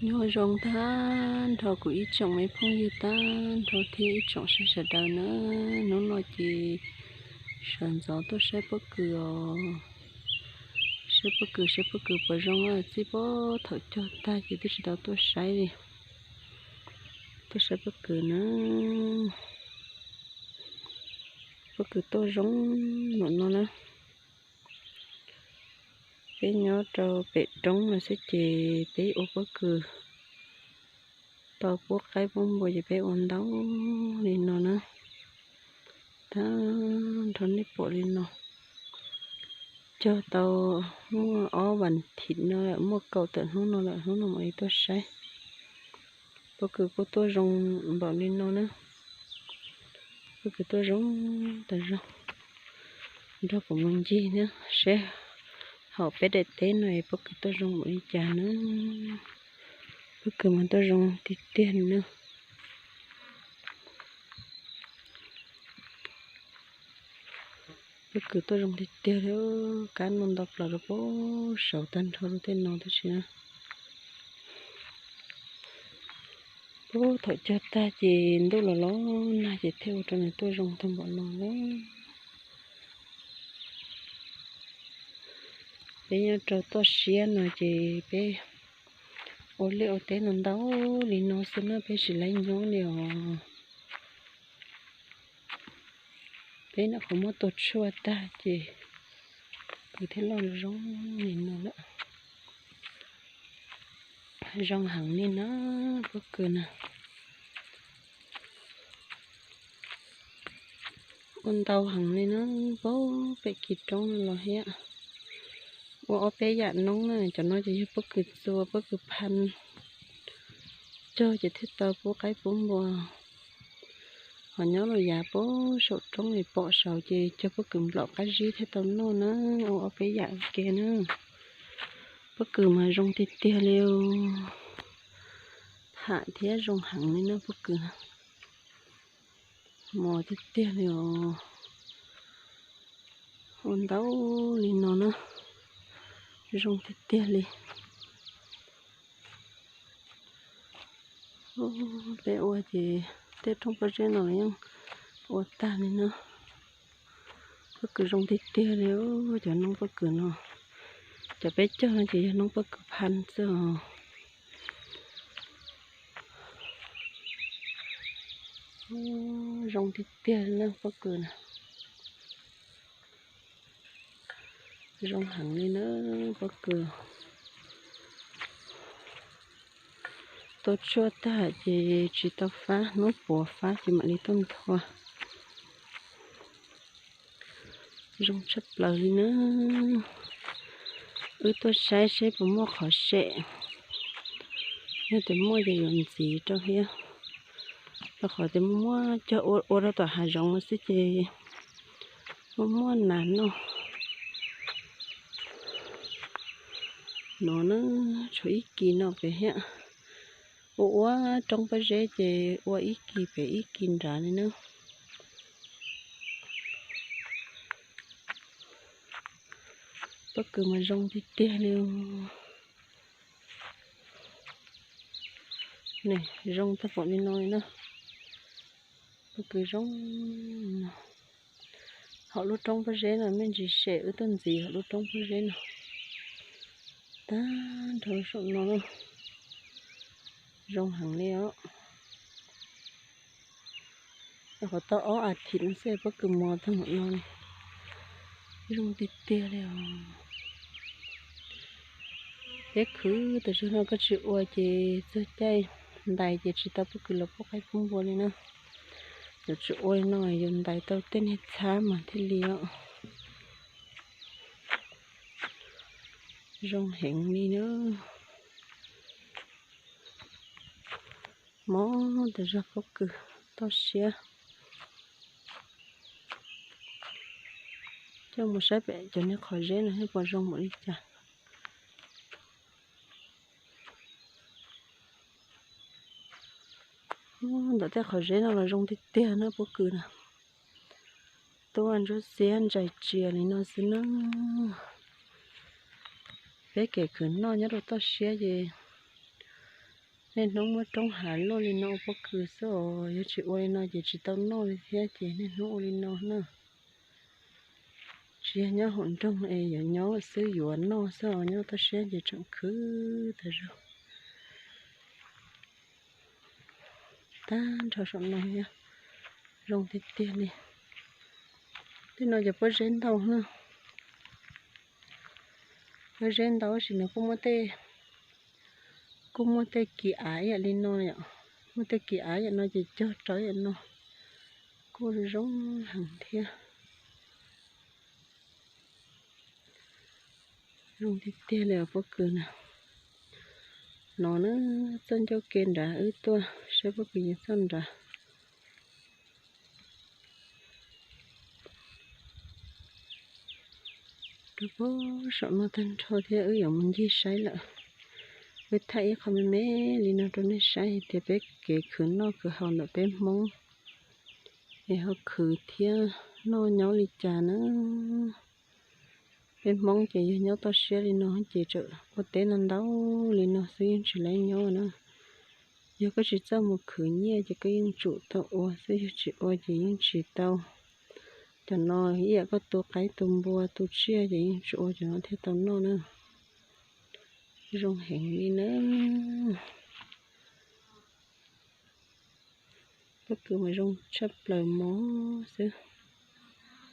Nyob zoo tag nrho kuv ib tsoom me phooj ywg tag nrho thiab ib tsoom saib sawv daws na. Hnub no ces sawv ntxov tuaj saib pob kws os. Saib pob kws, saib pob kws puas zoo, txij puag thaum cog tag ces twb tsis tau tuaj saib li. Tuaj saib pob kws na. Pob kws tuaj zoo npaum no na. Peb nyob rau pem roob no xwb ces peb ua pob kws tau pub qaib pub npua ces peb ua ntau li no na. Tag nrho nej pom li no. Cog tau muaj ob vas thiv no lawm, muaj kaum tawm hnub no lawm, hnub no mam li tuaj saib. Pob kws kuj tuaj zoo npaum li no na. Pob kws tuaj zoo tas zog. Nrog kuv mus ncig na seb hauv peb daim teb no pob kws tuaj zoo npaum li cas na. Pob kws mas tuaj zoo tiag tiag li na. Pob kws tuaj zoo tiag tiag li, kab no ntau plaws rau puag saud tag nrho rau tej no tab sis na. Puag thaum cog tag ces ntuj los los nag ces thiaj ua rau nws tuaj zoo tag npaum no na. Peb nyob rau toj siab no ces peb ua liaj ua teb no ntau li no xwb na, peb tsis laib nyob li os. Peb nyuam qhuav muab tua tshuaj tag ces kws thiaj loj zoo li no lawm. Zoo heev li na, pob kws na. Ua ntau heev li na, puag pem kis roob no los thiab. Ua ob peb yam noob na, cov no ces yog pob kws txua, pob kws pha, cog ces thiaj tau pub qaib pub npua. Ho nyob los yav puag saum roob es pom saud ces cog pob kws nplaum qab zib thiaj tau noj na. Ua ob peb yam ua ke na. Pob kws mas zoo tiag tiag li, tham thiab zoo heev li na pob kws. Mos tiag tiag li os. Ua ntau li no na, zoo tiag tiag li. Peb ua ces tej roob pob zeb no los yeej ua tag li na. Pob kws zoo tiag tiag li, cov noob pob kws no. Cov peb cog no ces yog noob pob kws pha xwb os. Zoo tiag tiag li na pob kws na. Zoo heev li na pob kws. Tua tshuaj tag ces tsis tau fab, hnub puav fab ces mam li tuaj nthua. Zoo tshaj plaws li na. Wb tuaj saib seb puas muaj qhov sem. Yog tias muaj ces yuav ntxiv rau thiab. Rau qhov tias muaj muaj cog ua ua rau tom hav zoov no xwb ces muaj muaj nas noj. No na, tshuav ib kis no pem thiab. Ua ua roob pob zeb ces ua ib kis pem ib kis nrad li na. Pob kws mas zoo tiag tiag li. Zoo tag npaum li no li na. Pob kws zoo. Hauv lub roob pob zeb no me ntsis sem wb tuaj ntxiv hauv lub roob pob zeb no. Tag nrho saum no. Zoo heev li os. Qhov tau ob as thiv no xwb pob kws mos tag npaum no li. Zoo tiag tiag li os. Peb khwv tam sim no koj tsis ua ces txog caij ntais ces tsis tau pob kws los pub qaib pub npua li na. Yuav tsum ua li no yuav ntais tau tej niag txhab mas thiaj li os. Zoo heev li na. Mob tas zog pob kws toj siab. Coj mus saib pem cov niag qhov zeb no seb puas zoo npaum li cas. Ntawm tej qhov zeb no los zoo tiag tiag na pob kws na. Tuaj ntsuab xiab ntsais tsias li no xwb na. Peb kev khwv noj nyob rau toj siab ces Niaj hnub muab roob hav luaj li no ua pob kws xwb os, yog tsis ua li no ces tsis tau noj li thiab ces niaj hnub ua li no na. Tsis yog nyob hauv nroog es yuav nyob xwb yuav noj xwb os, nyob toj siab ces tseem khwv tas zog. Tag nrho saum no yog zoo tiag tiag li. Tej no ces pob zeb ntau na. Pob zeb ntau tab sis nws kuj muaj tej, kuj muaj tej kis av ib yam li no yom. Muaj tej kis av ib yam no ces cog rau ib yam no kuj zoo heev thiab. Zoo tiag tiag li os pob kws na. No na, txoj ncauj ke nrad wb tuaj saib pob kws nyob txoj nrad. Rau puag saum no tag nrho thiab wb yuav mus ncig saib lawm. Wb thaij ib qho me me li no rau nej saib hais tias peb kev khwv noj khwv haus ntawm peb Hmoob es ho khwv thiab noj nyob li cas na. Peb Hmoob ces yog nyob toj siab li no ces tseem ua teb no ntau li no xwb yeej tsis laib nyob na. Yog koj tsis txawj mus khwv nyiaj ces koj yeej tsum tau ua xwb, yog tsis ua ces yeej tsis tau. Cov no ib yam koj tu qaib tu npua tu tsiaj ces yeej tsum ua cov no thiaj tau noj na. Zoo heev li na. Pob kws mas zoo tshaj plaws mog xwb.